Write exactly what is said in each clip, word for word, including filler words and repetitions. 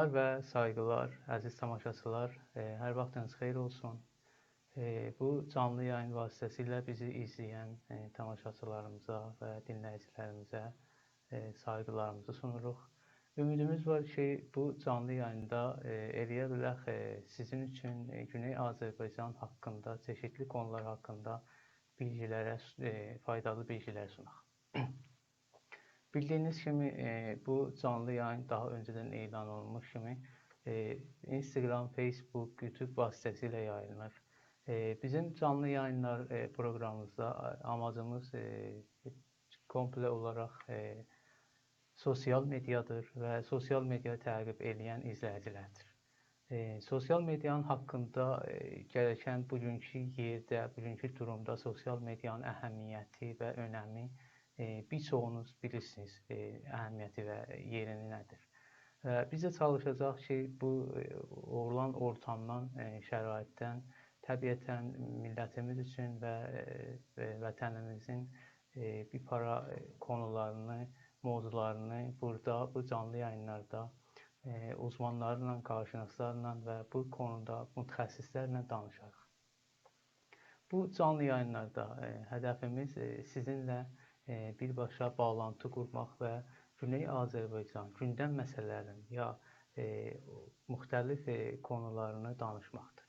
سلاملار و سایغیلار، عزیز تاماشاچیلار. ائ، هر واختینیز خئییر اولسون. ائ، بو جانلی یایین واسطه‌سیله بیزی ایزله‌ین، ائ، تاماشاچیلاریمیزا و دینله‌ییجیلریمیزه، ائ، سایغیلاریمیزی سونوروق. اومیدیمیز وار کی، بو جانلی یاییندا، ائ، ائلیه بیلک، ائ، سیزین اوچون، ائ، گونئی آذربایجان حاقیندا، چئشیتلی قونولار حاقیندا بیلگیلره، ائ، فایدالی بیلگیلر سوناق. بیلدیگینیز کیمی، ائ، بو جانلی یایین داها اؤنجه‌دن اعلان اولونموش کیمی، ائ، اینستاگرام، فیسبوک، یوتیوب واسطه‌سیله یاییلیر. ائ، بیزیم جانلی یایینلار، ائ، پروقرامیمیزدا، ائ، آماجیمیز، ائ، کومپله اولاراق، ائ، سوسیال مئدیادیر و سوسیال مئدیانی تعقیب ائله‌ین ایزله‌ییجیلردیر. ائ، سوسیال مئدیانین حاقیندا، ائ، گرکن بوگونکو یئرده، بوگونکو دورومدا سوسیال مئدیانین اهمیتی و اؤنمی، ائ، بیر چوخونوز بیلیرسینیز، ائ، اهمیتی و یئرینی نه‌دیر. و بیز ده چالیشاجاغیق کی، بو، ائ، اولان اورتامدان، ائ، شرایطدن طبیعتاً میللتیمیز اوچون و، ائ، و وطنیمیزین، ائ، بیر پارا، ائ، قونولارینی، موضوعلارینی بورادا، بو جانلی یایینلاردا، ائ، اوزمانلارلا، کارشناسلارلا و بو قونودا متخصصلرله دانیشاریق. بو جانلی یایینلاردا، ائ، هدفیمیز، ائ، سیزینله، ائ، بیرباشا باغلانتی قورماق و گونئی آذربایجان گوندم مسئله‌لرین یا، ائ، موختلیف، ائ، قونولارینی دانیشماقدیر.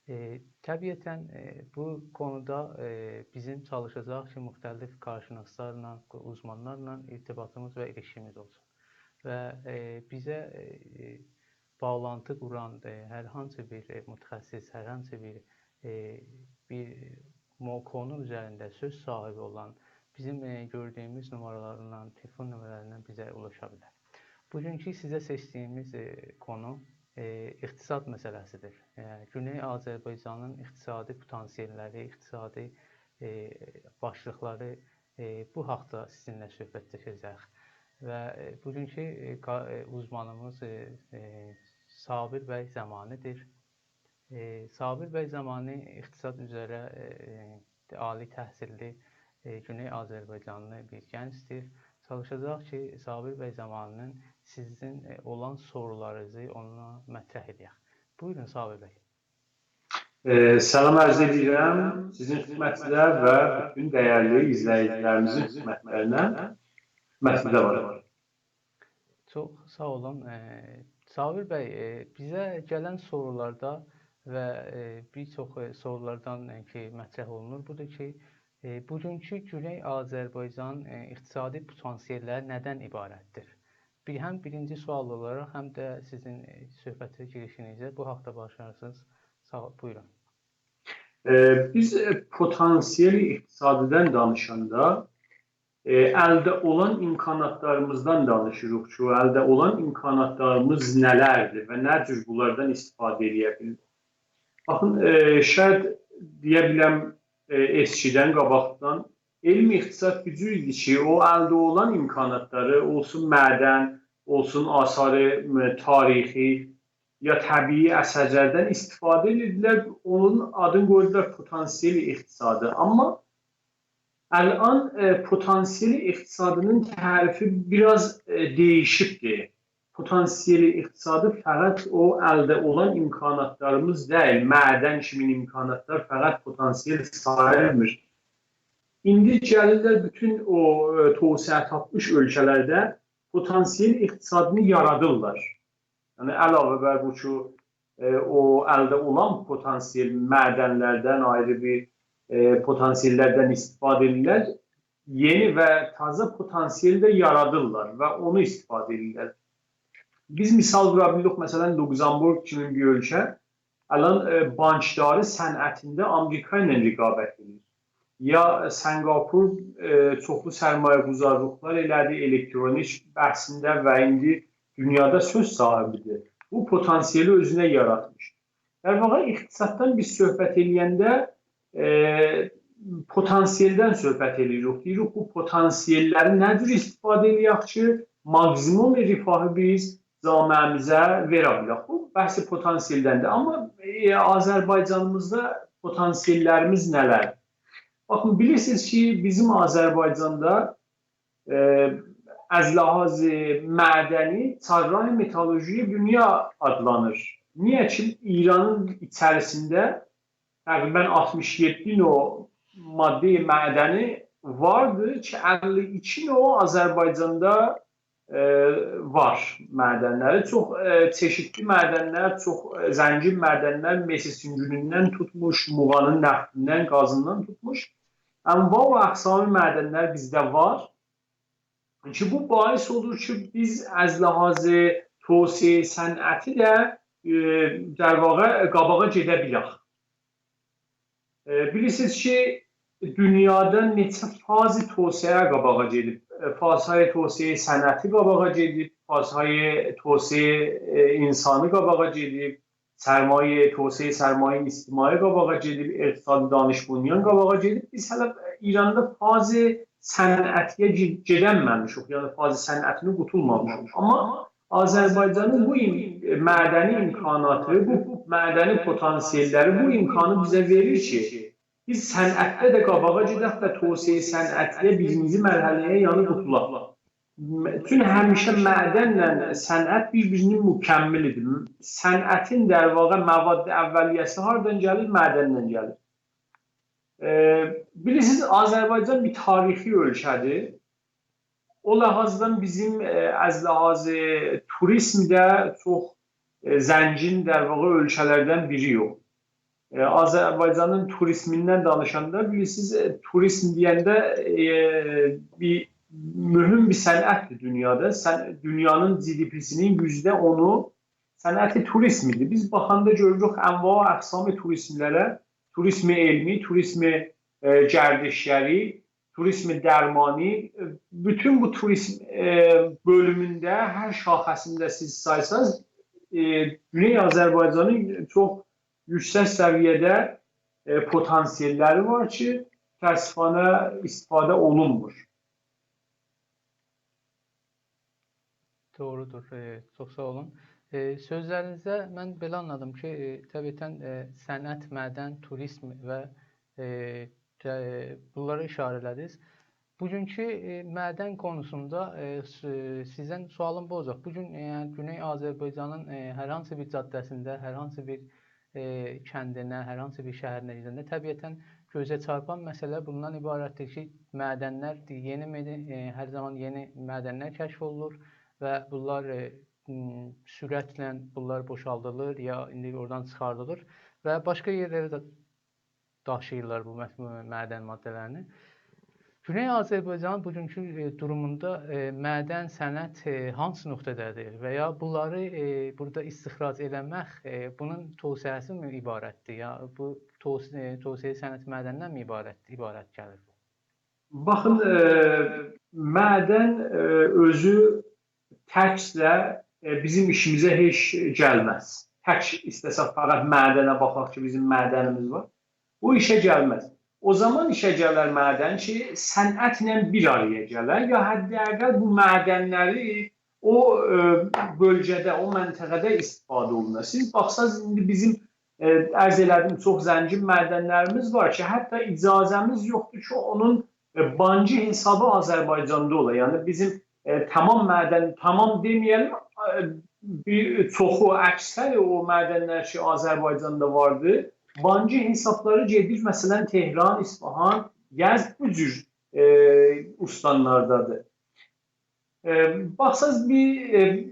ائ، طبیعتاً، ائ، بو قونودا، ائ، بیزیم چالیشاجاغیق کی، موختلیف کارشناسلارلا، اوزمانلارلا ارتباطیمیز و ایلیشکیمیز اولسون. و، ائ، بیزه، ائ، باغلانتی قوران، ائ، هر هانسی بیر، ائ، متخصص، هر هانسی بیر، ائ، بیر مو-، قونو اوزرینده سؤز صاحیبی اولان بیزیم، ائ، گؤردویوموز نومره‌لرله، تلفون نومره‌لریندن بیزه اولاشا بیلر. بوگونکو سیزه سئچدیگیمیز، ائ، قونو، ائ، اقتصاد مسئله‌سیدیر. ائ، گونئی آذربایجانین اقتصادی پتانسیل‌لری، اقتصادی، ائ، باشلیقلاری، ائ، بو حاقدا سیزینله صحبتلشه‌جک. و، ائ، بوگونکو، ائ، قا-، ائ، اوزمانیمیز، ائ، ائ، صابر بی زمانی‌دیر. ائ، صابر بی زمانی اقتصاد اوزره، ائ، عالی تحصیللی، ائ، گونئی آذربایجانلی بیر گنجدیر. چالیشاجاق کی، صابر بی زمانی‌نین سیزین، ائ، اولان سورولارینیزی اونا مطرح ائدک. بویورون، صابر بی. ائ، سلام عرض ائدیرم سیزین خدمتینیزه و بوتون دیرلی ایزله‌ییجیلریمیزین خدمتلرینه. خدمتینیزده وارام. چوخ ساغ اولون. ائ، صابر بی، ائ، بیزه گلن سورولاردا و، ائ، بیر چوخ، ائ، سورولاردان، ائ، کی، مطرح اولونور، بودور کی، ائ، بوگونکو گونئی آذربایجان، ائ، اقتصادی پتانسیل‌لری نه‌دن عبارتدیر؟ بیر، هم بیرینجی سؤال اولاراق، هم ده سیزین، ائ، صحبته گیریشینیزه بو حاقدا باشلارسینیز. ساغ اول، بویورون. ائ، بیز، ائ، پتانسیل اقتصادیدن دانیشاندا، ائ، الده اولان امکاناتلاریمیزدان دانیشیریق کی، او الده اولان امکاناتلاریمیز نه‌لردیر و نه جور بونلاردان استفاده ائده بیلیریک؟ باخین، ائ، شاید دئیه بیلم، ائ، اسکیدن، قاباقدان علم اقتصاد بیر جور ایدی کی، او الده اولان امکاناتلاری، اولسون معدن، اولسون آثار، م، تاریخی، یا طبیعی اثرلردن استفاده ائدیردیلر. اونون آدینی قویدولار پتانسیل اقتصادی. آمما الان، ائ، پتانسیل اقتصادی‌نین تعریفی بیر آز، ائ، دییشیبدیر. پتانسیل اقتصادی فقط او الده اولان امکاناتلاریمیز دئییل، معدن کیمین امکاناتلار فقط پتانسیل ساییلمیر. ایندی گلیرلر بوتون او، ائ، توسعه تاپمیش اؤلکه‌لرده پتانسیل اقتصادینی یارادیرلار. یعنی، علاوه بر بو کی، ائ، او الده اولان پتانسیل معدنلردن، آیری بیر، ائ، پتانسیل‌لردن استفاده ائدیرلر. یئنی و تازه پتانسیل ده یارادیرلار و اونو استفاده ائدیرلر. بیز مثال وورا بیلیریک، مثلا، لوکزامبورگ کیمی بیر اؤلکه الان، ائ، بانکداری صنعتینده آمریکا ایله رقابت ائدیر. یا سنگاپور، ائ، چوخلو سرمایه‌گذارلیقلار ائله‌دی الکترونیک بحثینده و ایندی دونیادا سؤز صاحیبیدیر. بو پتانسیلی اؤزونه یاراتمیش. در واقع اقتصاددان بیز صحبت ائله‌ینده، ائ، پتانسیلدن صحبت ائله‌ییریک. دئییریک، بو پتانسیل‌لری نه جور استفاده ائله‌یک کی، ماکسیموم رفاهی بیز جامعه‌میزه وئره بیلک. بو بحث پتانسیلدندیر. آمما، ائ، آذربایجانیمیزدا پتانسیل‌لریمیز نه‌لردیر؟ باخین، بیلیرسینیز کی، بیزیم آذربایجاندا، ائ، از لحاظ معدنی چهارراه متالورژی دونیا آدلانیر. نییه کی، ایرانین ایچریسینده تقریبا آلتمیش یئددی نوع ماده معدنی واردی کی، اللی ایکی نوع آذربایجاندا، ائ، وار معدن‌لری. چوخ، ائ، چئشیتلی معدن‌لر، چوخ، ائ، زنگین معدن‌لر، مس سونگونوندن توتموش، موغانین نفتیندن، گازیندان توتموش، انواع و اقسام معدن‌لر بیزده وار. کی، بو باعث اولور کی، بیز از لحاظ توسعه صنعتی ده، ائ، در واقع قاباغا گئده بیلک. ائ، بیلیرسینیز کی، دونیادا نئچه فاز توسعه قاباغا گئدیب. ائ، فازهای توسعه صنعتی قاباغا گئدیب، فازهای توسعه، ائ، انسانی قاباغا گئدیب، سرمایه، توسعه سرمایه اجتماعی قاباغا گئدیب، اقتصاد دانش بنیان قاباغا گئدیب. بیز هله ایراندا فاز صنعتی‌یه گئ-، گئدنمه‌میشیک، یعنی فاز صنعتینی قوتولمامیشیق. آمما آذربایجانین بو ام-، معدنی امکاناتی، بو معدنی پتانسیل‌لری، بو امکانی بیزه وئریر کی، بیز صنعتده ده قاباغا گئدک و توسعه صنعتی‌ده بیرینجی مرحله‌یه، یعنی قوتولاق. م-، چون همیشه معدن‌له صنعت بیر-بیرینین مکملی‌دیر. صنعتین، در واقع، مواد اولیه‌سی هاردان گلیر؟ معدندن گلیر. ائ، بیلیرسینیز، آذربایجان بیر تاریخی اؤلکه‌دیر. او لحاظدان بیزیم، ائ، از لحاظ توریزمده چوخ، ائ، زنگین، در واقع، اؤلکه‌لردن بیری‌یوخ. ائ، آذربایجانین توریزمیندن دانیشاندا، بیلیرسینیز، ائ، توریزم دئینده، ائ، بیر مهم بیر صنعت‌دیر دونیادا. سن-، دونیانین جی دی پی‌سینین یوزده اونو صنعت توریزم‌دیر. بیز باخاندا گؤروروک انواع و اقسام توریزم‌لره، توریزم علمی، توریزم، ائ، گردشگری، توریزم درمانی، ائ، بوتون بو توریزم، ائ، بؤلومونده، هر شاخه‌سینده سیز سایساز، ائ، گونئی آذربایجانین چوخ یوکسک سویه‌ده، ائ، پتانسیل‌لری وار کی، متأسفانه استفاده اولونمور. دوغرودور. ائ، چوخ ساغ اولون. ائ، سؤزلرینیزده من بئله آنلادیم کی، ائ، طبیعتاً، ائ، صنعت، معدن، توریزم و، ائ، ته-، ائ، بونلارا ایشاره ائله‌دینیز. بوگونکو، ائ، معدن قونوسوندا، ائ، س-، سیزدن سؤالیم بو اولاجاق. بو گون، ائ، یعنی گونئی آذربایجانین، ائ، هر هانسی بیر جاده‌سینده، هر هانسی بیر، ائ، کندینه، هر هانسی بیر شهرینه گئدنده طبیعتاً گؤزه چارپان مسئله بوندان عبارت‌دیر کی، معدن‌لر، یئنی مدن-، ائ، هر زامان یئنی معدن‌لر کشف اولونور و بونلار، ائ، م، سرعتله بونلار بوشالدیلیر یا ایندی اورادان چیخاردیلیر و باشقا یئرلره ده داشیییرلار بو مه-، معدن ماده‌لرینی. گونئی آذربایجانین بوگونکو، ائ، دوروموندا، ائ، معدن صنعت، ائ، هانسی نقطه‌ده‌دیر و یا بونلاری، ائ، بورادا استخراج ائله‌مک، ائ، بونون توسعه‌سی می عبارت‌دیر؟ یا بو توس-، ائ، توسعه صنعت معدندن می عبارت، عبارت گلیر؟ باخین، ائ، معدن، ائ، اؤزو تکجه، ائ، بیزیم ایشیمیزه هئچ گلمز. تک ایسته‌سک فقط معدنه باخاق کی، بیزیم معدنیمیز وار، بو ایشه گلمز. او زامان ایشه گلر معدن کی، صنعتله بیر آرایا گلر، یا حداقل بو معدن‌لری او، ائ، بؤلگه‌ده، او منطقه‌ده استفاده اولونور. سیز باخساز، ایندی بیزیم، ائ، عرض ائله‌دیم، چوخ زنگین معدن‌لریمیز وار کی، حتی اجازه‌میز یوخدور کی، اونون، ائ، بانکی حسابی آذربایجاندا اولا. یعنی بیزیم، ائ، تمام معدن، تمام دئمه‌یه‌لیم، ائ، بیر چوخو، اکثر او معدن‌لر کی، آذربایجاندا واردی، بانکی حسابلاری گئدیر، مثلا، تهران، اصفهان، یزد، بو جور، ائ، استانلاردادیر. ائ، باخساز بیر، ائ،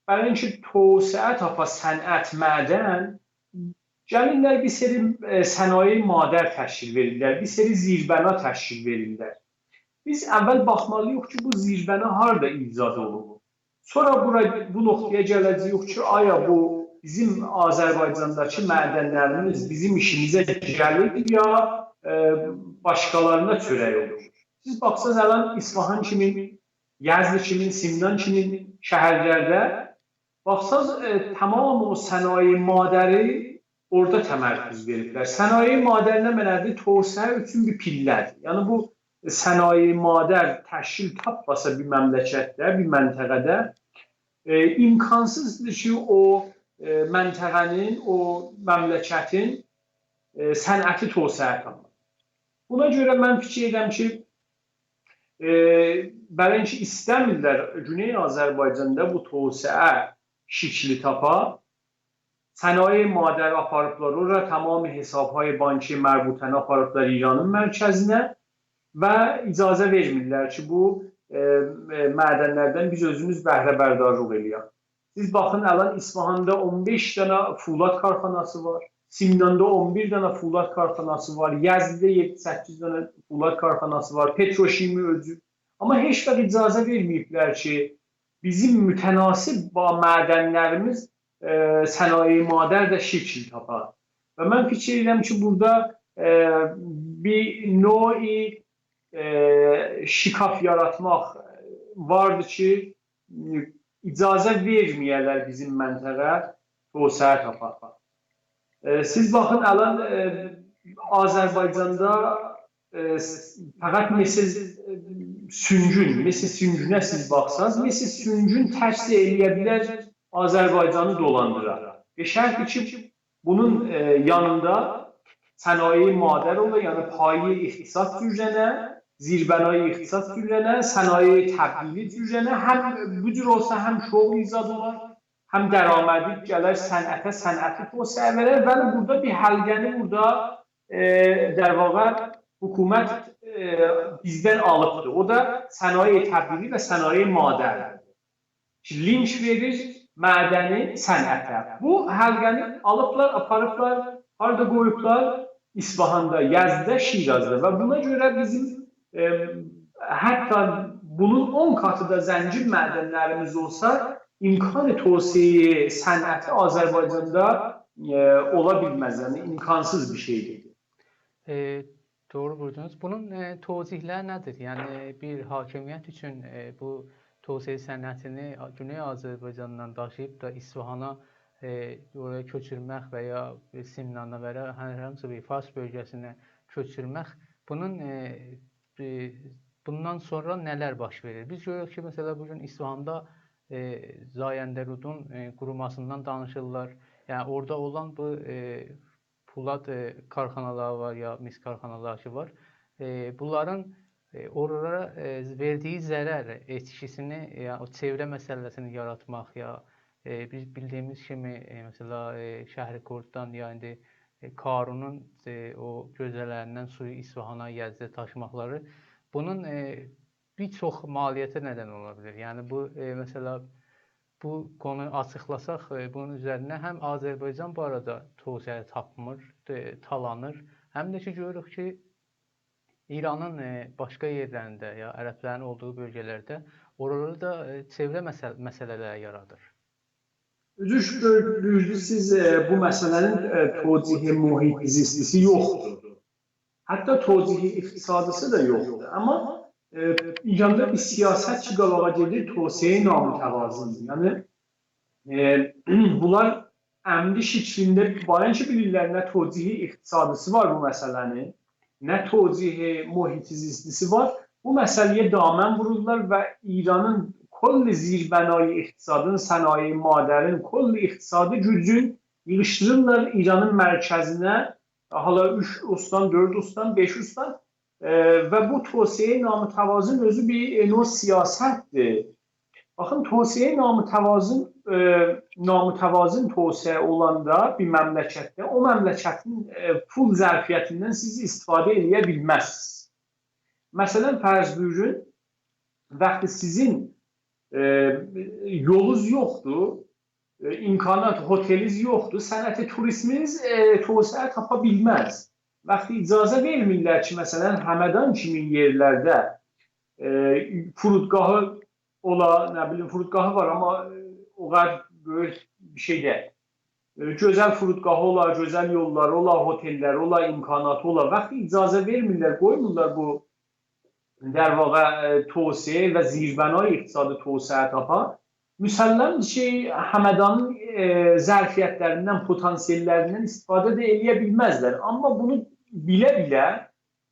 برای اینکه توسعه تاپا صنعت، معدن، گلیرلر بیر سری، ائ، صنایع مادر تشکیل وئریرلر، بیر سری زیربنا تشکیل وئریرلر. بیز اول باخمالی‌ییق کی، بو زیربنا هاردا ایجاد اولوب. سونرا بورا، بو نقطه‌یه گله‌جه‌ییک کی، آیا بو بیزیم آذربایجانداکی معدنلریمیز بیزیم ایشیمیزه گلیر، یا، ائ، باشقالارینا چؤرک اولور. سیز باخساز، الان اصفهان کیمین، یزد کیمین، سمنان کیمین شهرلرده باخساز، ائ، تمام او صنایع مادری اورادا تمرکز وئریبلر. صنایع مادر نمنه‌دیر؟ توسعه اوچون بیر پیلله‌دیر. یعنی بو صنایع مادر تشکیل تاپماسا بیر مملکتده، بیر منطقه‌ده، ائ، امکانسیزدیر کی، او، ائ، منطقه‌نین، او مملکتین، ائ، صنعتی توسعه تاپماز. بونا گؤره من فیکیر ائدیرم کی، ائ، بلکه ایسته‌میرلر گونئی آذربایجاندا بو توسعه شکلی تاپا. صنایع مادر آپاریبلار اورا، تمام حساب‌های بانکی مربوطه‌نی آپاریبلار ایرانین مرکزینه و اجازه وئرمیرلر کی، بو، ائ، ائ، معدنلردن بیز اؤزوموز بهره‌بردارلیق ائله‌یک. سیز باخین، الان اصفهاندا اون بئش دنه فولاد کارخاناسی وار، سمناندا اون بیر دنه فولاد کارخاناسی وار، یزدده یئددی سککیز دنه فولاد کارخاناسی وار، پتروشیمی اؤزو. آمما هئچ واخت اجازه وئرمه‌ییبلر کی، بیزیم متناسب با معدنلریمیز، ائ، صنایع مادر ده شکل تاپا. و من فیکیر ائدیرم کی، بورادا، ائ، بیر نوع، ائ، شکاف یاراتماق واردی کی، اجازه وئرمه‌یه‌لر بیزیم منطقه توسعه تاپا. ائ، سیز باخین، الان، ائ، آذربایجاندا، ائ، س-، فقط مس سونگون، مس سونگونه سیز باخساز، مس سونگون تکجه ائله‌یه بیلر آذربایجانی دولاندیرا. به شرطی کی، بونون، ائ، یانیندا صنایع مادر اولا، یعنی پایه‌ی اقتصاد جورجنه، زیربنای اقتصاد جورجنه، صنایع تبدیلی جورجنه، هم بو جور اولسا هم شغل ایجاد اولار، هم درآمدی گلر صنعته، صنعتی توسعه وئرر. ولی بورادا بیر حلقه‌نی بورادا، ائ، در واقع حکومت، ائ، بیزدن آلیبدیر. او دا صنایع تبدیلی و صنایع مادر. کی، لینک وئریر معدنی صنعته. بو حلقه‌نی آلیبلار، آپاریبلار، هاردا قویوبلار؟ اصفهاندا، یزدده، شیرازدا. و بونا گؤره بیزیم، ائ، حتی بونون اون قاتی دا زنگین معدنلریمیز اولسا، امکان توسعه‌ی صنعتی آذربایجاندا، ائ، اولا بیلمز، یعنی امکانسیز بیر شئیدیر. ائ، دوغرو بویوردونوز. بونون، ائ، توجیه‌لری نه‌دیر؟ یعنی، بیر حاکمیت اوچون، ائ، بو توسعه صنعتینی آ-، گونئی آذربایجاندان داشیییب دا اصفهانا، ائ، اورایا کؤچورمک و یا سمنانا و یا هر هانسی بیر فارس بؤلگه‌سینه کؤچورمک، بونون، ائ، ائ، بوندان سونرا نه‌لر باش وئریر؟ بیز گؤروروک کی، مثلا، بو گون اصفهاندا، ائ، زاینده‌رودون، ائ، قوروماسیندان دانیشیرلار. یعنی، اورادا اولان بو، ائ، پولاد، ائ، کارخانالاری وار، یا مس کارخانالاری کی وار. ائ، بونلارین، ائ، اورالارا، ائ، وئردیگی ضرر ائتکیسینی، ائ، یعنی او چئوره مسئله‌سینی یاراتماق، یا، ائ، بیز بیلدیگیمیز کیمی، ائ، مثلا، ائ، شهرکرددن یا ایندی، ائ، کارونون، ائ، او گؤزه‌لریندن سویو اصفهانا، یزده داشیماقلاری، بونون، ائ، بیر چوخ مالیاتا ندن اولا بیلیر. یعنی بو، ائ، مثلا، بو قونونو آچیقلاساق، ائ، بونون اوزرینه هم آذربایجان بو آرادا توسعه تاپمیر، ائ، تالانیر، هم ده کی، گؤروروک کی، ایرانین، ائ، باشقا یئرلرینده، یا عربلرین اولدوغو بؤلگه‌لرده اورالاردا، ائ، چئوره مسئل-، مسئله‌لری یارادیر. دوزدور، دوزدور، سیز، ائ، بو مسئله‌نین، ائ، توجیه محیط زیستی‌سی یوخدور. حتی توجیه اقتصادی‌سی دا یوخدور. آمما، ائ، ایراندا بیر سیاست کی، قاباغا گئدیر، توسعه نامتوازن. یعنی، ائ، بونلار عمدی شکلینده، باران کی، بیلیرلر نه توجیه اقتصادی‌سی وار بو مسئله‌نین، نه توجیه محیط زیستی‌سی وار. بو مسئله‌یه دامن وورورلار و ایرانین کل زیربنای اقتصادین، صنایع مادرین، کل اقتصادی گوجون ییغیشدیریرلار ایرانین مرکزینه، حالا اوچ استان، دؤرد استان، بئش استان. ائ، و بو توسعه نامتوازن اؤزو بیر، ائ، نوع سیاستدیر. باخین، توسعه نامتوازن، ائ، نامتوازن توسعه اولاندا بیر مملکتده، او مملکتین، ائ، پول ظرفیتیندن سیز استفاده ائله‌یه بیلمزسینیز. مثلا، فرض بویورون، وقتی سیزین، ائ، یولونوز یوخدور، ائ، امکانات، هتلینیز یوخدور، صنعت توریسمینیز، ائ، توسعه تاپا بیلمز. وقتی اجازه وئرمیرلر کی، مثلا، همدان کیمی یئرلرده، ائ، فرودگاهی اولا، نه بیلیم، فرودگاهی وار، آمما، ائ، او قدر بؤیوک بیر شئی دئییل. ائ، گؤزل فرودگاهی اولا، گؤزل یوللاری اولا، هتل‌لری اولا، امکاناتی اولا. وقتی اجازه وئرمیرلر، قویمورلار بو، در واقع، ائ، توسعه و زیربنای اقتصادی توسعه تاپا، مسلم‌دیر کی، همدانین، ائ، ظرفیت‌لریندن، پتانسیل‌لریندن استفاده ده ائلیه بیلمزلر. آمما بونو بیله-بیله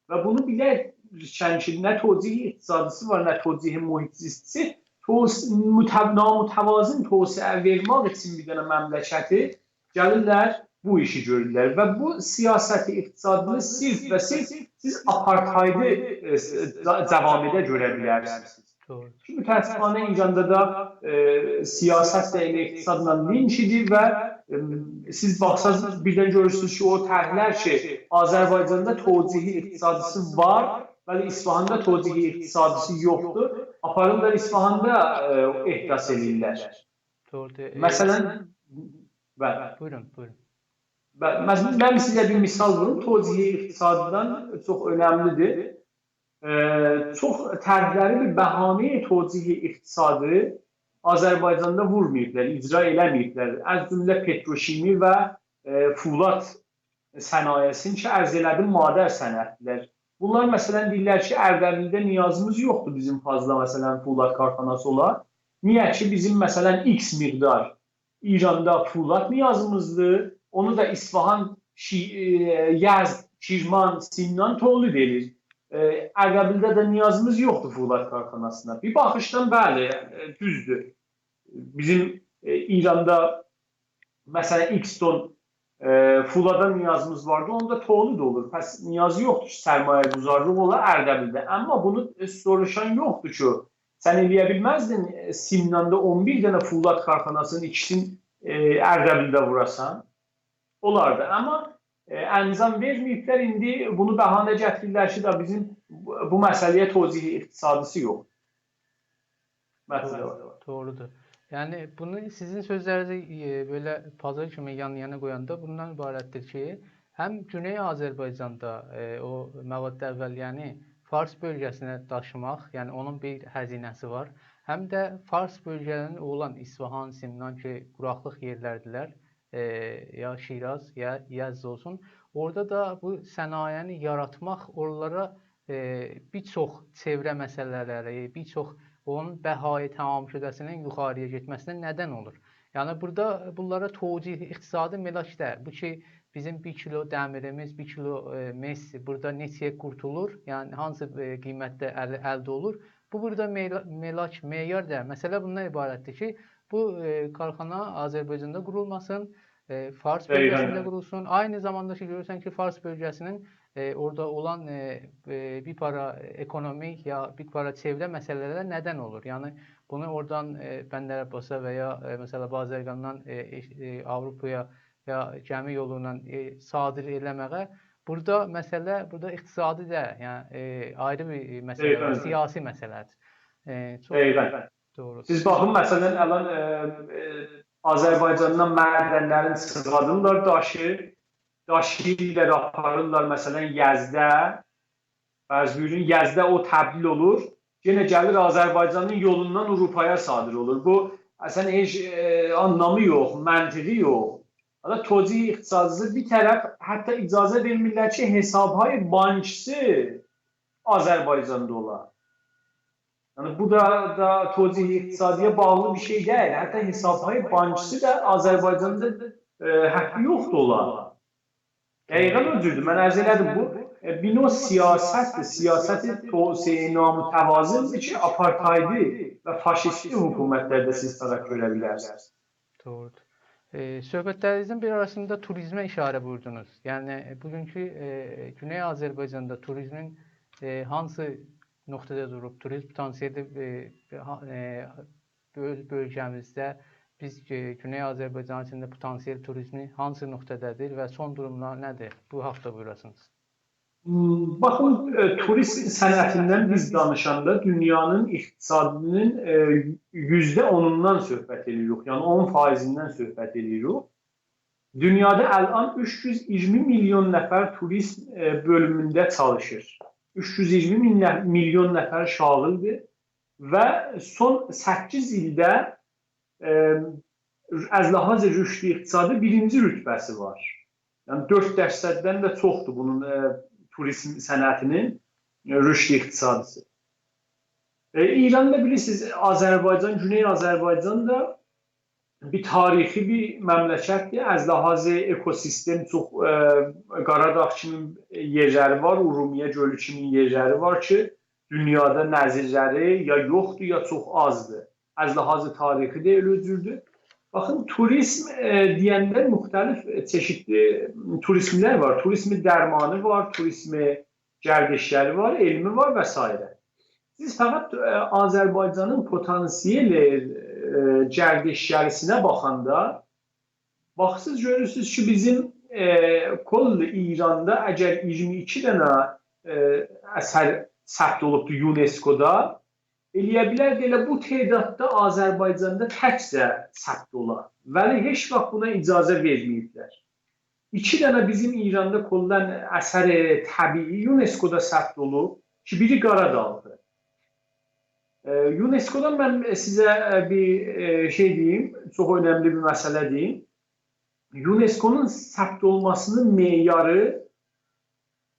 و بونو بیلرکن کی، نه توجیه اقتصادی‌سی وار، نه توجیه محیط زیستی‌سی، توس-، متو-، نامتوازن توسعه وئرمک اوچون بیر دنه مملکتی گلیرلر، بو ایشی گؤرورلر. و بو سیاست اقتصادینی صرف و صرف سیز آپارتایدی، ائ، س-، دا-، داوام ائده گؤره بیلرسینیز. دوغرو. چونکی متأسفانه ایراندا دا، ائ، سیاست ده ائله اقتصادلا لینک ایدی و، ائ، سیز باخساز بیردن گؤرورسونوز کی، او طرح‌لر کی، آذربایجاندا توجیه اقتصادی‌سی وار، ولی اصفهاندا توجیه اقتصادی‌سی یوخدور، آپاریرلار اصفهاندا، ائ، احداث ائدیرلر. دوغرودور. ائ، مثلا، بلی. بویورون، بویورون. بلی، مثلا، من سیزه بیر مثال ووروم، توجیه اقتصادی‌دان چوخ اؤنملی‌دیر. ائ، چوخ طرح‌لری بیر بهانه‌ی توجیه اقتصادی آذربایجاندا وورماییبلار، اجرا ائله‌مه‌ییبلر. از جمله پتروشیمی و، ائ، فولاد صنایع‌سینی کی، عرض ائله‌دیم، مادر صنعت‌دیرلر. بونلار، مثلا، دئییرلر کی، اردبیلده نیازیمیز یوخدور بیزیم فاضلا، مثلا، فولاد کارخاناسی اولا. نییه کی، بیزیم، مثلا، ایکس مقدار ایراندا فولاد نیازیمیزدیر. اونو دا اصفهان، شی-، ائ، یزد، کرمان، سمنان تولید ائدیر. ائ، اردبیلده ده نیازیمیز یوخدور فولاد کارخاناسینا. بیر باخیشدان، بلی، ائ، دوزدور. بیزیم، ائ، ایراندا، مثلا، ایکس تون، ائ، فولادا نیازیمیز واردی، اوندا تولید اولور. پس نیازی یوخدور کی، سرمایه‌گذارلیق اولا اردبیلده. آمما بونو، ائ، سوروشان یوخدور کی، سن ائلیه بیلمزدین، ائ، سمناندا اون بیر دنه فولاد کارخاناسینین ایکیسین، ائ، اردبیلده ووراسان؟ اولاردی. آمما، ائ، انجام وئرمه‌ییبلر، ایندی بونو بهانه گتیریرلر کی، دا بیزیم بو، بو مسئله‌یه توجیه اقتصادی‌سی یوخ. مسئله وار. دوغرودور. یعنی، بونو سیزین سؤزلرینیزی، ائ، بئله پازل کیمی یان-یانا قویاندا بوندان عبارتدیر کی، هم گونئی آذربایجاندا، ائ، او مواد اولیه‌نی فارس بؤلگه‌سینه داشیماق، یعنی اونون بیر هزینه‌سی وار، هم ده فارس بؤلگه‌لرینین اولان اصفهان، سمنان کی، قوراقلیق یئرلردیلر، ائ، یا شیراز، یا یزد اولسون، اورادا دا بو صنایعنی یاراتماق، اورالارا، ائ، بیر چوخ چئوره مسئله‌لری، بیر چوخ اونون بهای تمام‌شده‌سینین یوخاری‌یا گئتمه‌سینه ندن اولور. یعنی، بورادا بونلارا توجیه اقتصادی ملاک دئییل. بو کی، بیزیم بیر کیلو دمیریمیز، بیر کیلو، ائ، مس بورادا نئچه‌یه قورتولور، یعنی هانسی، ائ، قیمتده ال-، الده اولور. بو بورادا ملا-، ملاک، معیار دئییل. مسئله بوندان عبارتدیر کی، بو، ائ، کارخانا آذربایجاندا قورولماسین، ائ، فارس بؤلگه‌سینده قورولسون. عینی زاماندا کی، گؤرورسن کی، فارس بؤلگه‌سینین، ائ، اورادا اولان، ائ، ائ، بیر پارا اکونومیک یا بیر پارا چئوره مسئله‌لره ندن اولور. یعنی، بونو اورادان، ائ، بندرعباسا و یا، ائ، مثلا، بازرگاندان، ائ، ائ، ائ، آوروپایا یا گمی یولو ایله، ائ، صادر ائله‌مه‌یه، بورادا مسئله، بورادا اقتصادی ده، یعنی، ائ، آیری بیر، ائ، مسئله وار، سیاسی مسئله‌دیر. ائ، چوخ دوغرو. سیز باخین، مثلا، الان، ائ، ائ، آذربایجاندان معدن‌لرین چیخاریرلار داشی، داشییرلار، آپاریرلار، مثلا، یزده، فرض بویورون، یزده او تبدیل اولور، یئنه گلیر آذربایجانین یولوندان آوروپایا صادر اولور. بو، اصلا، هئچ، ائ، آنلامی یوخ، منطقی یوخ. حالا توجیه اقتصادی‌سی بیر طرف، حتی اجازه وئرمیرلر کی، حساب‌های بانکی‌سی آذربایجاندا اولا. یعنی، بو دا، دا توجیه اقتصادی‌یه باغلی بیر شئی دئییل. حتی حساب‌های بانکی‌سی ده آذربایجاندا، ائ، حقی یوخدور اولا. دقیقا او جوردور. من عرض ائله‌دیم، بو، ائ، بیر نوع سیاست‌دیر. سیاست توسعه نامتوازن‌دیر کی، آپارتایدی و فاشیستی حکومت‌لرده سیز طرف گؤره بیلرسینیز. دوغرودور. ائ، صحبت‌لرینیزین بیر آراسیندا توریزمه ایشاره بویوردونوز. یعنی، ائ، بوگونکو، ائ، گونئی آذربایجاندا توریزمین، ائ، هانسی نقطه‌ده دوروب، توریزم پتانسیلی، ائ، ها-، ائ، بؤل-، بؤلگه‌میزده بیز، ائ، گونئی آذربایجان ایچینده پتانسیل توریزمی هانسی نقطه‌ده‌دیر و سون دوروملار نه‌دیر؟ بو حاقدا بویوراسینیز. م، باخین، ائ، توریزم صنعتیندن بیز دانیشاندا دونیانین اقتصادینین، ائ، یوزده اونوندان صحبت ائدیریک، یعنی اون فاییزیندن صحبت ائدیریک. دونیادا الان اوچ یوز اییرمی میلیون نفر توریزم، ائ، بؤلومونده چالیشیر. اوچ یوز اییرمی مین نه-، میلیون نفر شاغلدیر و سون سککیز ایلده، ائ، از لحاظ رشد اقتصادی بیرینجی رتبه‌سی وار. یعنی دؤرد درصددن ده چوخدور بونون، ائ، توریزم صنعتی‌نین، ائ، رشد اقتصادی‌سی. ائ، ایراندا بیلیرسینیز، آذربایجان، گونئی آذربایجان دا بیر تاریخی بیر مملکتدیر. از لحاظ اکوسیستم چوخ، ائ، قاراداغ کیمی یئرلری وار، اورمیه گؤلو کیمی یئرلری وار کی، دونیادا نظیرلری یا یوخدور، یا چوخ آزدیر. از لحاظ تاریخی ده ائله جوردور. باخین، توریزم، ائ، دئینده مختلف، ائ، چئشیدلی توریزملر وار. توریزم درمانی وار، توریزم گردشگری وار، علمی وار و سایره. سیز فقط، ائ، آذربایجانین پتانسیل، ائ، گردشگری‌سینه باخاندا، باخیرسینیز، گؤرورسونوز کی، بیزیم، ائ، کل ایراندا اگر اییرمی ایکی دنه، ائ، اثر ثبت اولوبدور یونسکودا، ائلیه بیلردی ائله بو تعداددا آذربایجاندا تکجه ثبت اولا. ولی هئچ واخت بونا اجازه وئرمه‌ییبلر. ایکی دنه بیزیم ایراندا کلاً اثر طبیعی یونسکودا ثبت اولوب کی، بیری قاراداغدیر. ائ، یونسکودان من سیزه، ائ، بیر، ائ، شئی دئییم، چوخ اؤنملی بیر مسئله دئییم. یونسکونون ثبت اولماسی‌نین معیاری،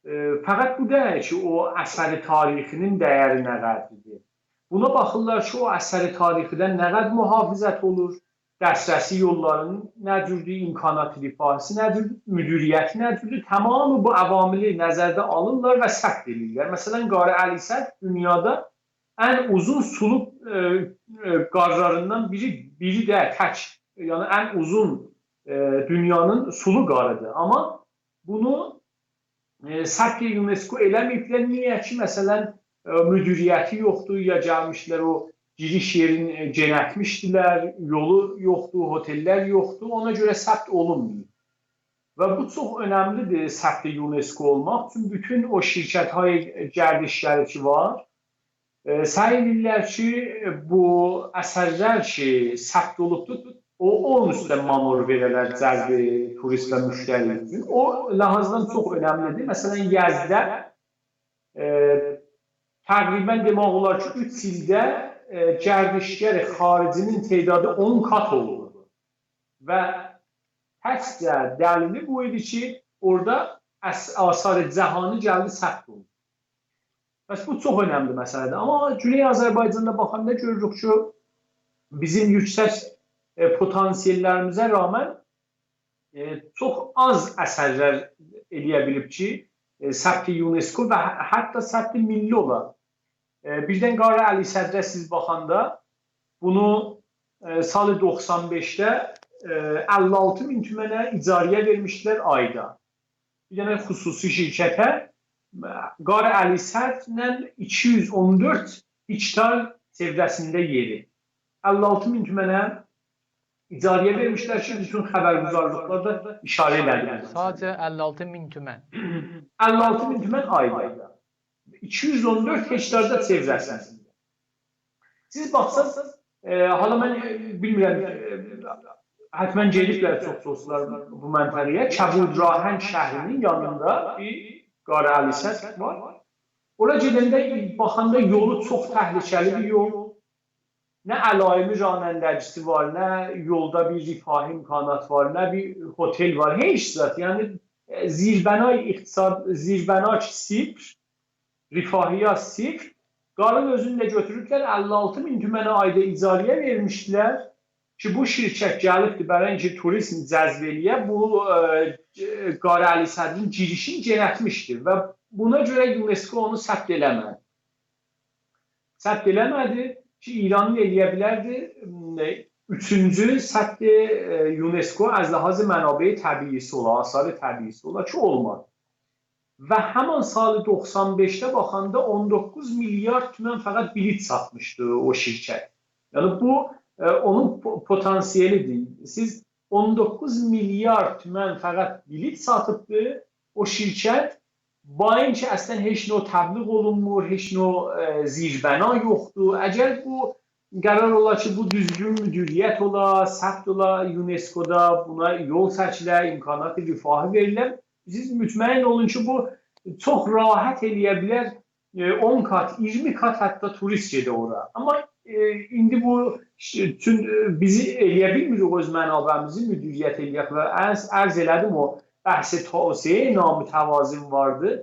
ائ، فقط بو دئییل کی، او اثر تاریخی‌نین دَیَری نه قدردیر. بونا باخیرلار کی، او اثر تاریخی‌دن نه قدر محافظت اولور، دسترسی یوللارین نه جوردور، امکانات رفاهی‌سی نه جوردور، مدیریتی نه جوردور. تمامی بو عواملی نظرده آلیرلار و ثبت ائدیرلر. مثلاً، غار علی‌صدر دونیادا ان اوزون سولو، ائ، ائ، غارلاریندان بیری، بیری ده تک، یعنی ان اوزون، ائ، دونیانین سولو غاری‌دیر. آمما بونو، ائ، ثبت یونسکو ائله‌مه‌ییبلر. نییه کی، مثلاً، ائ، مدیریتی یوخدور، یا گلمیشدیلر او گیریش یئرین، ائ، گئنلتمیشدیلر، یولو یوخدور، هتل‌لر یوخدور، اونا گؤره ثبت اولونماییب. و بو چوخ اؤنملی‌دیر، ثبت یونسکو اولماق. چونکی بوتون او شرکت‌های گردشگری کی وار، ائ، سعی ائدیرلر کی، بو اثرلر کی ثبت اولوبدور، او، اونون اوسته مانور وئره‌لر جذب توریست و مشتری اوچون. او لحاظدان چوخ اؤنملی‌دیر. مثلاً، یزدده، ائ، تقریباً دئمک اولار کی، اوچ ایلده، ائ، گردشگر خارجی‌نین تعدادی اون قات اولدو. و تکجه دلیلی بو ایدی کی، اورادا اس-، آثار جهانی گلدی ثبت اولوندو. پس بو چوخ اؤنملی مسئله‌دیر. آمما گونئی آذربایجاندا باخاندا گؤروروک کی، بیزیم یوکسک، ائ، پتانسیل‌لریمیزه رغماً، ائ، چوخ آز اثرلر ائلیه بیلیب کی، ائ، ثبت یونسکو و ح-، حتی ثبت ملی اولا. ائ، بیردن غار علی‌صدره سیز باخاندا، بونو، ائ، سال دوخسان بئشده، ائ، اللی آلتی مین تومنه اجاره‌یه وئرمیشدیلر آیدا. بیر دنه خصوصی شرکته، ائ، غار علی‌صدرله ایکی یوز اون دؤرد هکتار چئوره‌سینده یئری اللی آلتی مین تومنه اجاره‌یه وئرمیشلر کی، بوتون خبرگزارلیقلاردا اشاره ائله‌دیلر. ساده‌جه اللی آلتی مین تومن. اللی آلتی مین تومن آیدا. ایکی یوز اون دؤرد هکتاردا چئوره‌سینده. سیز باخساز، ائ، حالا من، ائ، بیلمیرم، ائ، حتماً گئدیبلر چوخ دوستلار بو منطقه‌یه. کبودراهنگ شهری‌نین یانیندا بیر غار علی‌صدر وار. اورا گئدنده، باخاندا یولو چوخ تهلکه‌لی بیر یول. نه علائم رانندگی‌سی وار، نه یولدا بیر رفاهی امکانات وار، نه بیر هتل وار، هئچ زاد. یعنی، ائ، زیربنای اقتصاد، زیربنا کی صفر، رفاهیات صفر. غارین اؤزونو ده گؤتوروبلر، اللی آلتی مین تومنه آیدا اجاره‌یه وئرمیشدیلر کی، بو شرکت گلیبدی، برای اینکه توریزم جذب ائلیه، بو، ائ، غار علی‌صدرین گیریشینی گئنلتمیشدی و بونا گؤره یونسکو اونو ثبت ائله‌مه‌دی. ثبت ائله‌مه‌دی کی، ایرانین ائلیه بیلردی، م، اوچونجو ثبت، ائ، یونسکو از لحاظ منابع طبیعی‌سی اولا، آثار طبیعی‌سی اولا کی، اولمادی. و همان سال دوخسان بئشده باخاندا اون دوققوز میلیارد تومن فقط بلیط ساتمیشدی او شرکت. یعنی بو، ائ، اونون پو-، پتانسیلی‌دیر. سیز اون دوققوز میلیارد تومن فقط بلیط ساتیبدی او شرکت. با اینکه اصلاً هئچ نوع تبلیغ اولونمور، هئچ نوع، ائ، زیربنا یوخدور. اگر بو قرار اولا کی، بو دوزگون مدیریت اولا، ثبت اولا، یونسکودا بونا یول چکیله، امکانات رفاهی وئریله، سیز مطمئن اولون کی، بو چوخ راحت ائلیه بیلر، ائ، اون قات، اییرمی قات حتی توریست گئده اورا. آمما، ائ، ایندی بو ش-، چون، ائ، بیزی ائلیه بیلمیریک اؤز منابعیمیزی مدیریت ائلیک و عرض، عرض ائله‌دیم، او بحث توسعه نامتوازن واردی.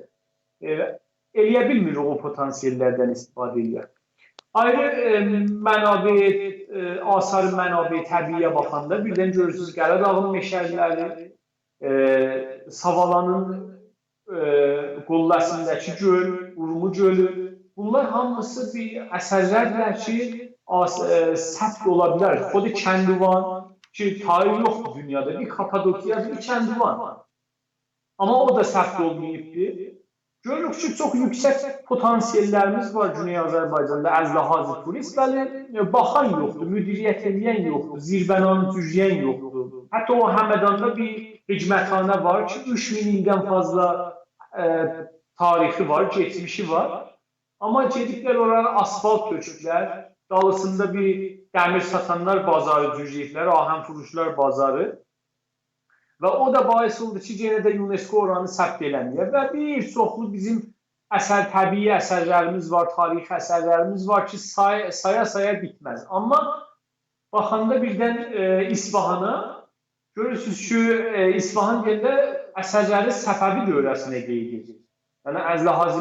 ائ، ائلیه بیلمیریک او پتانسیل‌لردن استفاده ائلیک. آیری، ائ، منابع، ائ، آثار منابع طبیعی‌یه باخاندا بیردن گؤرورسونوز قره‌داغین مئشه‌لری، ائ، ساوالانین، ائ، قله‌سینده‌کی گؤل، اورمو گؤلو. بونلار هامیسی بیر اثرلردیر کی، آس-، ائ، ثبت اولا بیلر. خود کندوان کی، تایی یوخدور دونیادا، بیر کاپادوکیادیر، بیر کندوان. آمما او دا ثبت اولماییبدیر. گؤروروک کی، چوخ یوکسک پتانسیل‌لریمیز وار گونئی آذربایجاندا از لحاظ توریست، ولی باخان یوخدور، مدیریت ائله‌ین یوخدور، زیربنانی جورله‌ین یوخدور. حتی او همداندا بیر حکمتانه وار کی، اوچ مین ایلدن فاضلا، ائ، تاریخی وار، کئچمیشی وار. آمما گئدیبلر اورانی آسفالت تؤکوبلر، دالیسیندا بیر دمیر ساتانلار بازاری جورله‌ییبلر، آهن‌فروشلار بازاری. و او دا باعث اولدو کی، یئنه ده یونسکو اورانی ثبت ائله‌مه‌یه. و بیر چوخلو بیزیم اثر، طبیعی اثرلریمیز وار، تاریخی اثرلریمیز وار کی، سای-، سایا-سایا بیتمز. آمما باخاندا بیردن، ائ، اصفهانا گؤرورسونوز کی، ائ، اصفهان دئینده اثرلری صفوی دوره‌سینه قئید ائدیر. یعنی، از لحاظ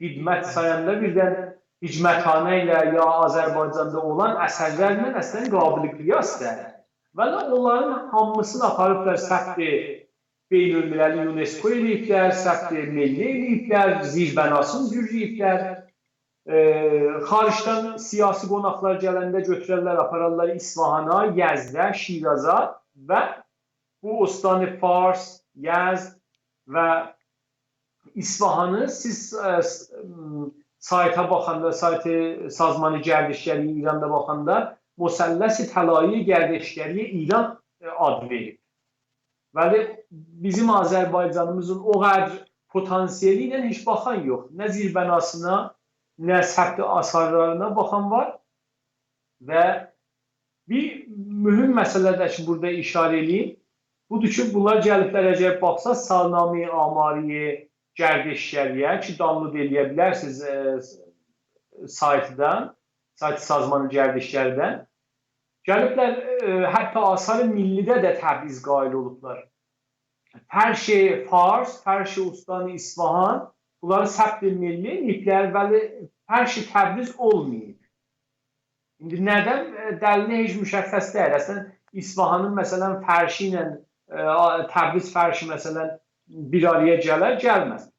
قدمت سایاندا بیردن حکمتانه ایله یا آذربایجاندا اولان اثرلرله اصلاً قابل قیاس دئییل. ولی اونلارین هامیسینی آپاریبلار ثبت بین‌المللی یونسکو ائله‌ییبلر، ثبت ملی ائله‌ییبلر، زیربناسینی جورله‌ییبلر. ائ، خارجدن سیاسی قوناقلار گلنده گؤتوررلر، آپارارلار اصفهانا، یزده، شیرازا و بو استان فارس، یزد و اصفهانی سیز، ائ، س-، م، سایتا باخاندا، سایت سازمان گردشگری ایراندا باخاندا مثلث طلایی گردشگری ایران، ائ، آد وئریب. ولی بیزیم آذربایجانیمیزین او قدر پتانسیلی ایله هئچ باخان یوخ. نه زیربناسینا، نه ثبت آثارلارینا باخان وار. و بیر مهم مسئله ده کی، بورادا اشاره ائله‌ییم، بودور کی، بونلار گلیبلر، اگر باخساز، سالنامه‌ی آماری گردشگری‌یه کی، دانلود ائلیه بیلرسینیز، ائ، سایتدان، سایت سازمان گردشگری‌دن. گلیبلر، ائ، حتی آثار ملی‌ده ده تبعیض قائل اولوبلار. فرش فارس، فرش استان اصفهان، بونلاری ثبت ملی ائله‌ییبلر، ولی فرش تبریز اولماییب. ایندی ندن، ائ، دلیلی هئچ مشخص دئییل. اصلاً، اصفهانین، مثلاً، فرشی ایله، ائ، آ-، تبریز فرشی، مثلاً، بیر آرایا گلر، گلمز.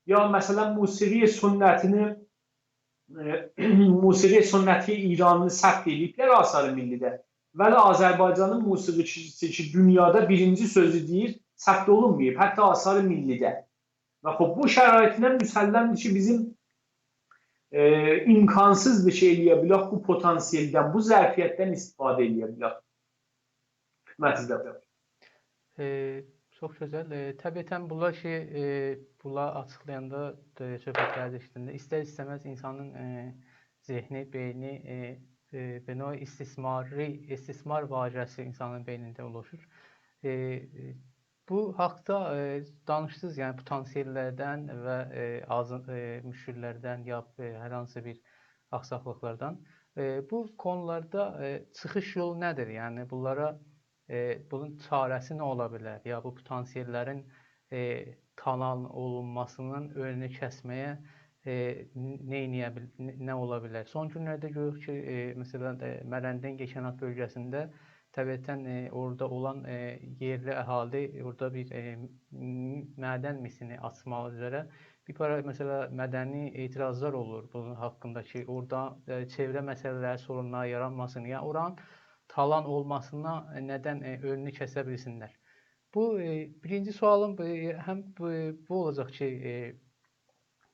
یا، مثلاً، موسیقی سنتینی، ائ، موسیقی سنتی ایرانینی ثبت ائدیبلر آثار ملی‌ده. ولی آذربایجانین موسیقی‌چیسی کی، دونیادا بیرینجی سؤزو دئییر، ثبت اولونماییب، حتی آثار ملی‌ده. و خوب، بو شرایطله مسلم‌دیر کی، بیزیم، ائ، امکانسیزدیر کی، ائلیه بیلک بو پتانسیلدن، بو ظرفیتدن استفاده ائلیه بیلک. خدمتینیزده. ائ، چوخ گؤزل. ائ، طبیعتاً بونلار کی، ائ، بونلار آچیقلایاندا، ائ، صحبت‌لری ائشیدنده ایستر-ایسته‌مز اینسانین، ائ، ذهنی، بئینی، ائ، ائ، به نوعی استثماری، استثمار واژه‌سی اینسانین بئینینده اولوشور. ائ، ائ، بو حاقدا، ائ، دانیشدینیز، یعنی پتانسیل‌لردن و، ائ، آزین-، ائ، مشکل‌لردن یا، ائ، هر هانسی بیر آخساقلیقلاردان. ائ، بو کونولاردا، ائ، چیخیش یولو نه‌دیر؟ یعنی بونلارا، ائ، بونون چاره‌سی نه اولا بیلر؟ یا بو پتانسیل‌لرین، ائ، تالان اولونماسینین اؤنونو کسمه‌یه، ائ، ن-، نه ائلیه بیل-، نه، نه اولا بیلر؟ سون گونلرده گؤروروک کی، ائ، مثلاً، ائ، مرندین یکانات بؤلگه‌سینده طبیعتاً، ائ، اورادا اولان، ائ، یئرلی اهالی اورادا بیر، ائ، م-، معدن میسینی آچماق اوزره بیر پارا، مثلاً، مدنی اعتراضلار اولور بونون حاقیندا کی، اورادا، ائ، چئوره مسئله‌لری، سورونلار یارانماسین، یا اورانین تالان اولماسینا، ائ، ندن، ائ، اؤنونو کسه بیلسینلر؟ بو، ائ، بیرینجی سؤالیم، ائ، هم بو، بو اولاجاق کی، ائ،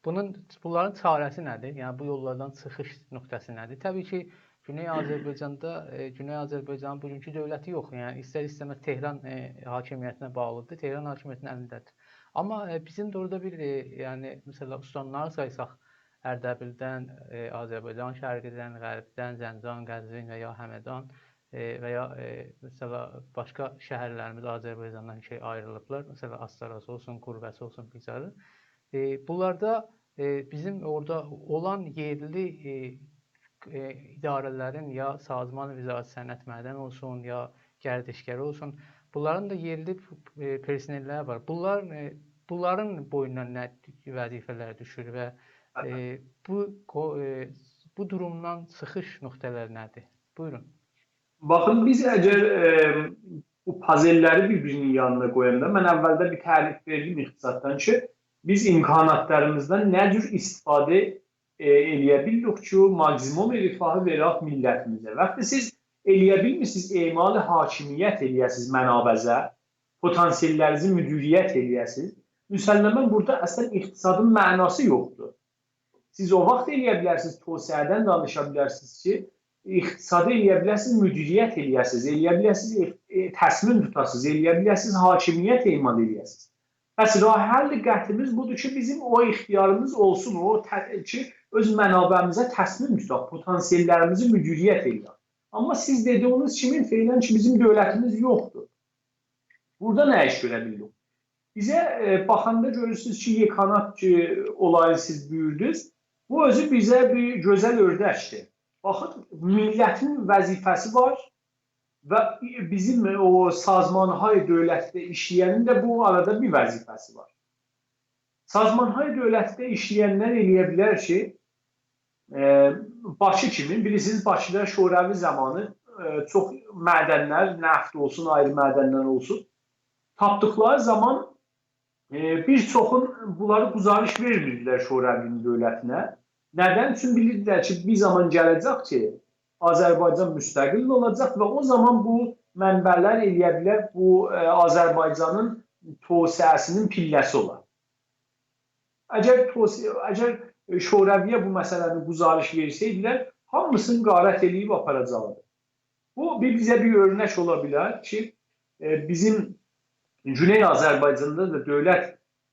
بونون، بونلارین چاره‌سی نه‌دیر؟ یعنی بو یوللاردان چیخیش نقطه‌سی نه‌دیر؟ طبیعی کی، گونئی آذربایجاندا، ائ، گونئی آذربایجانین بوگونکو دؤولتی یوخ. یعنی ایستر-ایسته‌مز تهران، ائ، حاکمیتینه باغلیدیر، تهران حاکمیتینین الینده‌دیر. آمما، ائ، بیزیم ده اورادا بیر، ائ، یعنی، مثلاً، استانلاری سایساق، اردبیلدن، ائ، آذربایجان شرقیدن، غربیدن، زنجان، قزوین و یا همدان، ائ، و یا، ائ، مثلاً، باشقا شهرلریمیز آذربایجاندان کی، آیریلیبلار. مثلاً، آستاراسی اولسون، گربه‌سی اولسون، بیجاری. ائ، بونلاردا، ائ، بیزیم اورادا اولان یئرلی، ائ، ائ، اداره‌لرین یا سازمان وزارت صنعت معدن اولسون، یا گردشگری اولسون، بونلارین دا یئرلی، ائ، پرسنل‌لری وار. بونلار، ائ، بونلارین بوینونا نه وظیفه‌لر دوشور و، ائ، بو قو-، ائ، بو دورومدان چیخیش نقطه‌لر نه‌دیر؟ بویورون. باخین، بیز اگر، ائ، بو پازل‌لری بیر-بیرینین یانینا قویاندا، من اولده بیر تعریف وئردیم اقتصاددان کی، بیز امکاناتلاریمیزدان نه جور استفاده، ائ، ائلیه بیلیریک کی، ماکسیموم رفاهی وئرک میللتیمیزه. وقتی سیز ائلیه بیلمیرسینیز اعمال حاکمیت ائلیه‌سینیز منابعه، پتانسیل‌لرینیزی مدیریت ائلیه‌سینیز، مسلماً بورادا اصلاً اقتصادین معناسی یوخدور. سیز او واخت ائلیه بیلرسینیز، توسعه‌دن دانیشا بیلرسینیز کی، اقتصادی ائلیه بیلرسینیز مدیریت ائلیه‌سینیز، ائلیه بیلرسینیز، ائ، ائ، تصمیم توتاسینیز، ائلیه بیلرسینیز حاکمیت اعمال ائلیه‌سینیز. پس راه حل قطعیمیز بودور کی، بیزیم او اختیاریمیز اولسون، او ت-، کی، اؤز منابعیمیزه تصمیم توتاق، پتانسیل‌لریمیزی مدیریت ائلیه‌ک. آمما سیز دئدیگینیز کیمی، فعلاً کی، بیزیم دؤولتیمیز یوخدور. بورادا نه ایش گؤره بیلیریک؟ بیزه، ائ، باخاندا گؤرورسونوز کی، یکانات کی، اولایین سیز بویوردونوز، بو اؤزو بیزه بیر گؤزل اؤرنکدیر. باخین، میللتین وظیفه‌سی وار و بیزیم او سازمان‌های دولتده ایشله‌ینین ده بو آرادا بیر وظیفه‌سی وار. سازمان‌های دولتده ایشله‌ینلر ائلیه بیلر کی، ائ، باکی کیمی، بیلیرسینیز، باکیدا شوروی زامانی، ائ، چوخ معدن‌لر، نفت اولسون، آیری معدن‌لر اولسون، تاپدیقلاری زامان، ائ، بیر چوخون بونلاری گزارش وئرمیردیلر شوروی‌نین دولتینه. ندن؟ چون بیلیردیلر کی، بیر زامان گله‌جک کی، آذربایجان مستقل اولاجاق و او زامان بو منبع‌لر ائلیه بیلر بو، ائ، آذربایجانین توسعه‌سی‌نین پیلله‌سی اولار. اگر توسعه، اگر، ائ، شوروی‌یه بو مسئله‌نی گزارش وئرسه‌یدیلر، هامیسینی غارت ائله‌ییب آپاراجاقدی. بو بیر، بیزه بیر اؤرنک اولا بیلر کی، ائ، بیزیم گونئی آذربایجاندا دا دولت،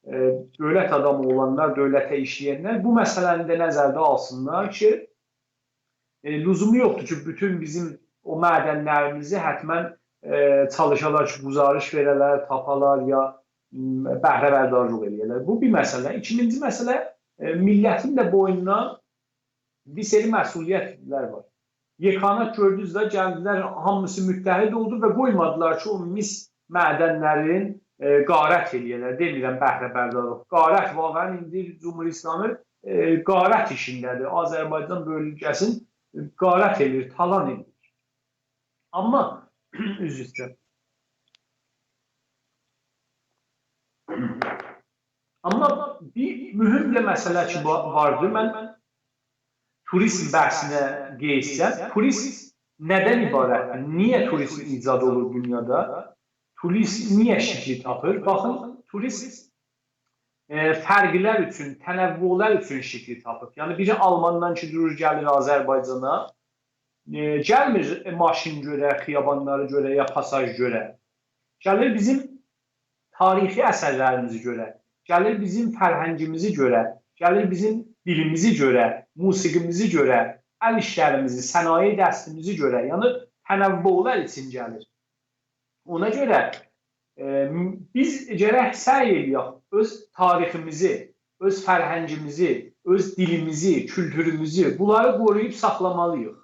ائ، دولت آدامی اولانلار، دولته ایشله‌ینلر بو مسئله‌نی ده نظرده آلسینلار کی، ائ، لزومو یوخدور کی، بوتون بیزیم او معدن‌لریمیزی حتماً، ائ، چالیشالار کی، گزارش وئره‌لر، تاپالار یا، م، بهره‌بردارلیق ائلیه‌لر. بو بیر مسئله. ایکینجی مسئله، ائ، میللتین ده بوینونا بیر سری مسئولیت‌لر وار. یکانات گؤردونوز ده، گلدیلر، هامیسی متحد اولدو و قویمادیلار کی، او مس معدن‌لرین، ائ، غارت ائلیه‌لر. دئمیرم بهره‌بردارلیق. غارت واقعاً ایندی جمهوری اسلامی، ائ، غارت ایشینده‌دیر. آذربایجان بؤلگه‌سینی غارت ائله‌ییر، تالان ائله‌ییر. آمما، عذر ایسته‌ییرم. آمما بیر مهم ده مسئله کی، وا-، واردیر. من توریزم بحثینه گئچسم، توریزم ندن عبارتدیر؟ نییه توریزم ایجاد اولور دونیادا؟ توریزم نییه شکیل تاپیر؟ باخین، توریزم، ائ، فرق‌لر اوچون، تنوع‌لر اوچون شکیل تاپیب. یعنی، بیری آلماندان کی، دورور، گلیر آذربایجانا، ائ، گلمیر، ائ، ماشین گؤره، خیابانلاری گؤره، یا پاساژ گؤره. گلیر بیزیم تاریخی اثرلریمیزی گؤره، گلیر بیزیم فرهنگیمیزی گؤره، گلیر بیزیم دیلیمیزی گؤره، موسیقیمیزی گؤره، ال ایشلریمیزی، صنایع دستیمیزی گؤره، یعنی تنوع‌لر اوچون گلیر. اونا گؤره، ائ، بیز گرک سعی ائله‌یک، اؤز تاریخیمیزی، اؤز فرهنگیمیزی، اؤز دیلیمیزی، کولتوروموزو، بونلاری قورویوب ساخلامالی‌ییق.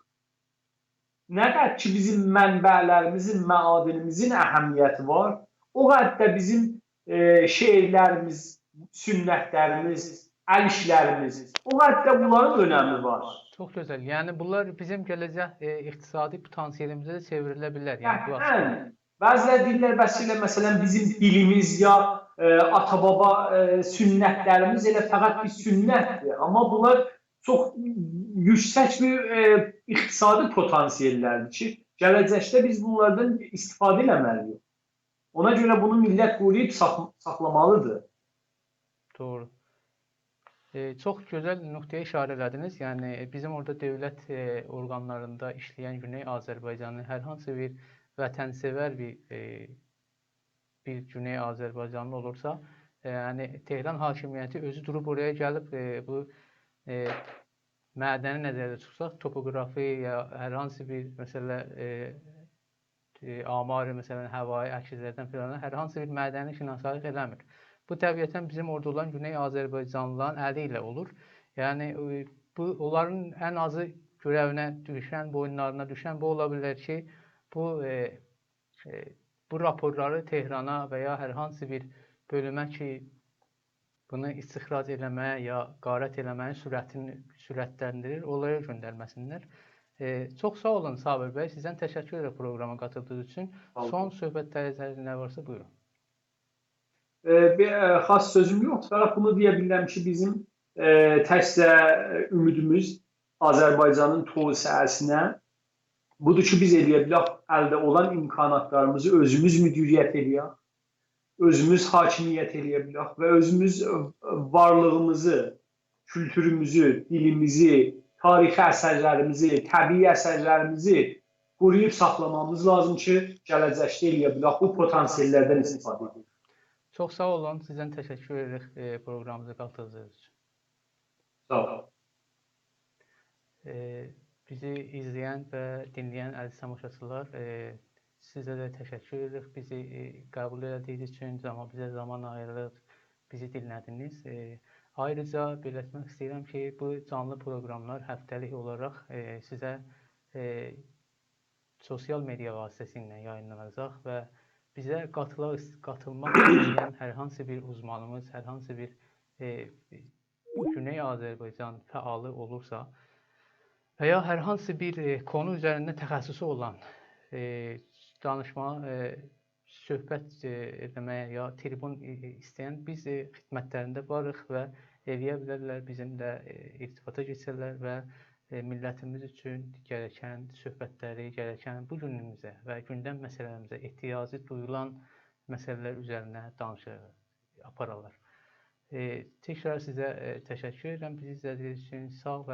نه قدر کی، بیزیم منبع‌لریمیزین، معادنیمیزین اهمیتی وار، او قدر ده بیزیم، ائ، شعرلریمیز، سنت‌لریمیز، ال ایشلریمیز، او قدر ده بونلارین اؤنمی وار. چوخ گؤزل. یعنی، بونلار بیزیم گله‌جک، ائ، اقتصادی پتانسیلیمیزه ده چئوریله بیلر. یعنی، بو آچیدان. قطعاً. بعضی‌لری دئییرلر، بس ائله، مثلاً، بیزیم دیلیمیز یا، ائ، آتا-بابا، ائ، سنت‌لریمیز ائله فقط بیر سنت‌دیر. آمما بونلار چوخ یوکسک بیر، ائ، اقتصادی پتانسیل‌لردیر کی، گله‌جکده بیز بونلاردان استفاده ائله‌مه‌لی‌ییک. اونا گؤره بونو میللت قورویوب ساخ-، ساخلامالی‌دیر. دوغرو. ائ، چوخ گؤزل نقطه‌یه اشاره ائله‌دینیز. یعنی، بیزیم اورادا دؤولت، ائ، اورقانلاریندا ایشله‌ین گونئی آذربایجانلی هر هانسی بیر وطن‌سئور بیر، ائ، بیر گونئی آذربایجانلی اولورسا، ائ، یعنی، تهران حاکمیتی اؤزو دوروب اورایا گلیب، ائ، بو، ائ، معدنی نظرده توتساق، توپوگرافی یا هر هانسی بیر، مثلاً، ائ، ائ، آمار، مثلاً، هوایی عکس‌لردن فلان، هر هانسی بیر معدنی شناسایی ائله‌میر. بو طبیعتاً بیزیم اورادا اولان گونئی آذربایجانلیلارین الی ایله اولور. یعنی، ائ، بو، اونلارین ان آزی گؤره‌وینه دوشن، بوینلارینا دوشن بو اولا بیلر کی، بو، ائ، ائ، بو راپورلاری تهرانا و یا هر هانسی بیر بؤلومه کی، بونو استخراج ائله‌مه‌یه یا غارت ائله‌مه‌یین سرعتینی سرعتلندیریر، اونلارا گؤندرمه‌سینلر. ائ، چوخ ساغ اولون، صابر بی. سیزدن تشکر ائدیرم پروقراما قاتیلدیغینیز اوچون. ساغ اولون. سون صحبتلرینیز نه وارسا، بویورون. ائ، بیر، ائ، خاص سؤزوم یوخدور. فقط بونو دئیه بیلیرم کی، بیزیم، ائ، تکجه، ائ، امیدیمیز آذربایجانین توسعه‌سینه بودور کی، بیز ائلیه بیلک، الده اولان امکاناتلاریمیزی اؤزوموز مدیریت ائلیک، اؤزوموز حاکمیت ائلیه بیلک و اؤزوموز، ائ، وارلیغیمیزی، کولتوروموزو، دیلیمیزی، تاریخی اثرلریمیزی، طبیعی اثرلریمیزی قورویوب ساخلامامیز لازیم کی، گله‌جکده ائلیه بیلک بو پتانسیل‌لردن استفاده ائدک. چوخ ساغ اولون، سیزدن تشکر ائدیریک، ائ، پروقرامیمیزا قاتیلدیغینیز اوچون. ساغ اولون. ائ، بیزی ایزله‌ین و دینله‌ین عزیز تاماشاچیلار، ائ، سیزه ده تشکر ائدیریک. بیزی، ائ، قبول ائله‌دیگینیز اوچون، زامان، بیزه زامان آییریب بیزی دینله‌دینیز. ائ، آیریجا بلیرتمک ایسته‌ییرم کی، بو جانلی پروقراملار هفته‌لیک اولاراق، ائ، سیزه، ائ، سوسیال مئدیا واسطه‌سیله یایینلاناجاق و بیزه قاتیلا-، قاتیلماق ایسته‌ین هر هانسی بیر اوزمانیمیز، هر هانسی بیر، ائ، گونئی آذربایجان فعالی اولورسا و یا هر هانسی بیر، ائ، قونو اوزرینده تخصصو اولان، ائ، دانیشما، ائ، صحبت، ائ، ائله‌مه‌یه یا تریبون، ائ، ائ، ایسته‌ین بیز، ائ، خدمتلرینده واریق و ائلیه بیلرلر بیزیمله، ائ، ارتباطا کئچه‌لر و، ائ، میللتیمیز اوچون گرکن صحبتلری، گرکن بو گونوموزه و گوندم مسئله‌لریمیزه احتیاجی دویولان مسئله‌لر اوزرینه دانیشیق، آپارالار. ائ، تکرار سیزه، ائ، تشکر ائدیرم بیزی ایزله‌دیگینیز اوچون. ساغ و